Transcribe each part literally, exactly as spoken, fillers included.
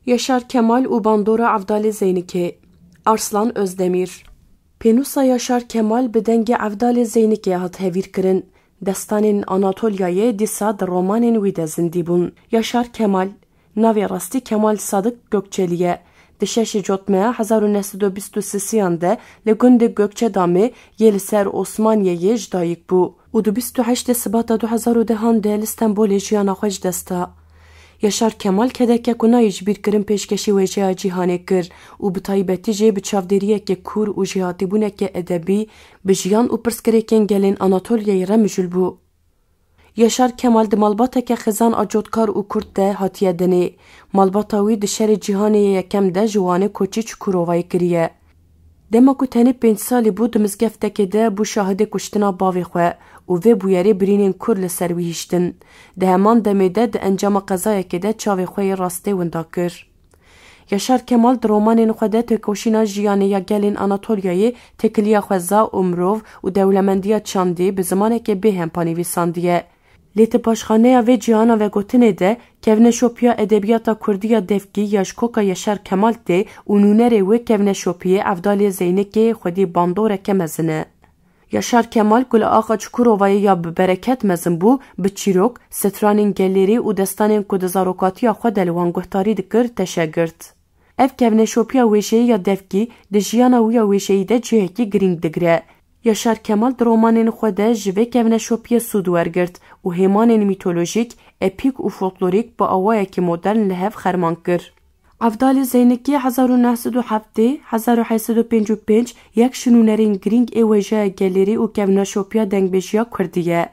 Yaşar Kemal û bandora Evdalê Zeynikê. Arslan Özdemir. Pênûsa Yaşar Kemal bi dengê Evdalê Zeynikê hat hevîrkirin. Destanên Anatolyayê dîsa di romanên wî de zindî bûn. Yaşar Kemal, navê rastî Kemal Sadık Gökçeli ye. Di şeşê Cotmeya hezar û neh sed û bîst û sisiyan de li gundê Gökçedamê yê li ser Osmaniyeyê ji dayik bû û di bîst û heştê Sibata du hezar û dehan de li Stenbolê jiyana xwe ji dest da. Yaşar Kemal kedeke ku nayê ji bîr kirin pêşkêşî wêjeya cîhanê kir û bi taybetî jî bi çavdêriyeke kûr û jêhatîbûneke edebî bi jiyan û pirsgirêkên gelên Anatolyayê re mijûl bû. Yaşar Kemal di malbateke xizan a cotkar û kurd de hatiye dinê. Malbata wî di şerê cîhanê yê yekem de ji Wanê koçî Çukurovayê kiriye. Dema ku tenê pênc salî bû, di mizgeftekê de bû şahidê kuştina bavê xwe û vê bûyerê birînên kûr li ser wî hiştin. Di heman demê de di encama qezayekê de çavê xwe yê rastê winda kir. Yaşar Kemal di romanên xwe de têkoşîna jiyanê ya gelên Anatolyayê, têkiliya xweza û mirov û dewlemendiya çandî bi zimanekê bêhempa nivîsandiye. Lê di paşxaneya vê cîhana vegotinê de kevneşopiya edebiyata kurdî ya devkî ya ji koka Yaşar Kemal tê û nûnerê wê kevneşopiyê Evdalê Zeynikê xwedî bandoreke mezin e. Yaşar Kemal ku li axa Çukurovayê ya bi bereket mezin bû, bi çîrok, stranên gelêrî û destanên ku di zarokatiya xwe de li wan guhdarî dikir, teşe girt. Ev kevneşopiya wêjeyî ya devkî di jiyana wî ya wêjeyî de cihekî girîng digire. Yaşar Kemal di romanên xwe de ji vê kevneşopiyê sûd wergirt û hêmanên mîtolojîk, epîk û folklorîk bi awayekî modern li hev xerman kir. Evdalê Zeynikê hezar û neh sed û heftê, hezar û heyt sed û pêncî û pênc yek ji nûnerên girîng ê wêjeya gelêrî û kevneşopiya dengbêjiya kurdî ye.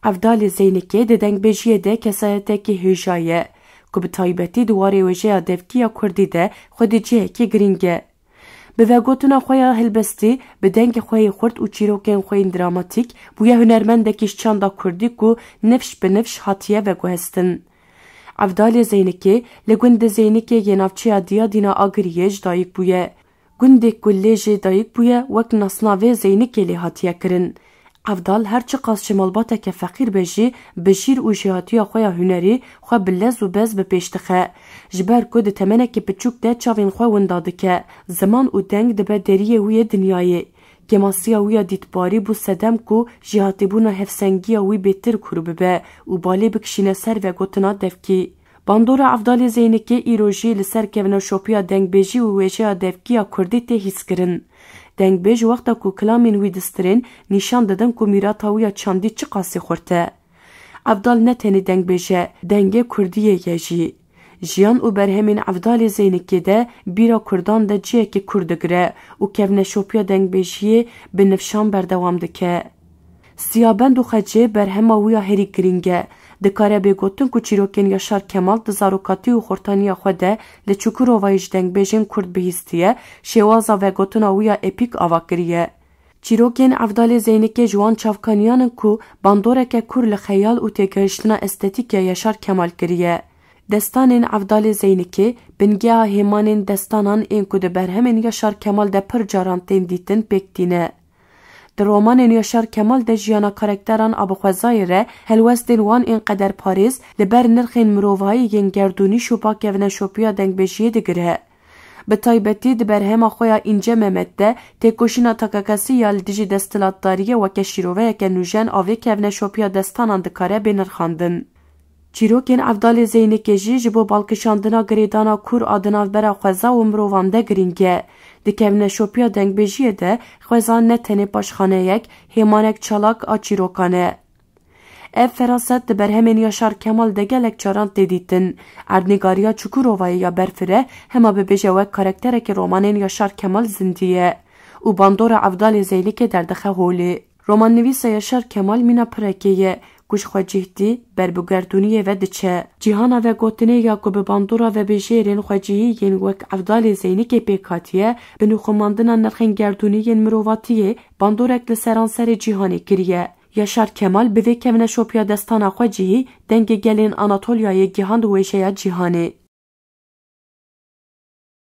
Evdalê Zeynikê di dengbêjiyê de kesayetekî hêja ye, ku bi taybetî di warê wêjeya devkî ya kurdî de xwedî cihekî girîng e. Bi vegotina xwe ya helbestî, bi dengê xwe yê xurt û çîrokên xwe yên dramatîk, bûye hunermendekî ji çanda kurdî ku nifş bi nifş hatiye veguhestin. Evdalê Zeynikê li gundê Zeynikê yê navçeya Diyadîna Agiriyê ji dayik bûye. Gundê ku lê jê dayik bûye, wek nasnavê Zeynikê lê hatiye kirin. Evdal her çiqas ji malbateke feqîr be jî, bi jîr û jêhatiya xwe ya hunerî xwe bi lez û bez bi pêş dixe. Ji ber ku di temenekî piçûk de çavên xwe winda dike, ziman û deng dibe deriyê wî yê dinyayê. Kêmasiya wî ya dîtbarî bû sedem ku jêhatîbûna hevsengiya wî bêtir kûr bibe û balê bikişîne ser vegotina devkî. Bandora Evdalê Zeynikê îro jî li ser kevneşopiya dengbêjî û wêjeya devkî ya kurdî tê hîskirin. Dengbêj wexta ku kilamên wî distirên, nîşan didin ku mîrata wî ya çandî çiqasî xurt e. Evdal ne tenê dengbêj e, dengê kurdiyê ye jî. Jiyan û berhemên Evdalê Zeynikê de bîra kurdan de cihekî kûr digire û kevneşopiya dengbêjiyê bi nifşan berdewam dike. Siyabend û Xecê berhema wî ya herî girîng e. Dikare bê gotin ku çîrokên Yaşar Kemal di zarokatî û xurtaniya xwe de li Çukurovayê ji dengbêjên kurd bihîstiye, şêwaza vegotina wî ya epîk ava kiriye. Çîrokên Evdalê Zeynikê ji wan çavkaniyan in ku bandoreke kûr li xeyal û têgihiştina estetîk ya Yaşar Kemal kiriye. Destanên Evdalê Zeynikê bingeha hêmanên destanan ên ku di berhemên Yaşar Kemal de pir caran tên dîtin pêk tîne. Di romanên Yaşar Kemal de jiyana karakteran a bi xwezayê re helwestên wan ên qederparêz li ber nirxên mirovahî yên gerdûnî şopa kevneşopiya dengbêjiyê digire. Bi taybetî di berhema xwe ya Înce Memed de têkoşîna takekesî ya li dijî desthilatdariyê weke şîroveyeke nûjen a vê kevneşopiya destanan dikare bê nirxandin. Çîrokên Evdalê Zeynikê jî ji bo balkişandina girêdana kûr a di navbera xweza û mirovan de girîng e. Di kevneşopiya dengbêjiyê de xweza ne tenê paşxaneyek, hêmanek çalak a çîrokan e. Ev feraset di berhemên Yaşar Kemal de gelek caran tê dîtin. Erdnîgariya Çukurovayê ya berfireh hema bibêje wek karakterekî romanên Yaşar Kemal zindî ye û bandora Evdalê Zeynikê derdixe holê. Romannivîsa Yaşar Kemal mîna pirekê ye ku ji xwecihîtî ber bi gerdûniyê ve diçe. Cîhana vegotinê ya ku bi bandora vebêjêrên xwecihî yên wek Evdalê Zeynikê pêk hatiye, bi nûxumandina nirxên gerdûnî yên mirovatiyê bandorek li seranserê cîhanê kiriye. Yaşar Kemal bi vê kevneşopiya destana xwecihî dengê gelên Anatolyayê gihand wêjeya cîhanê.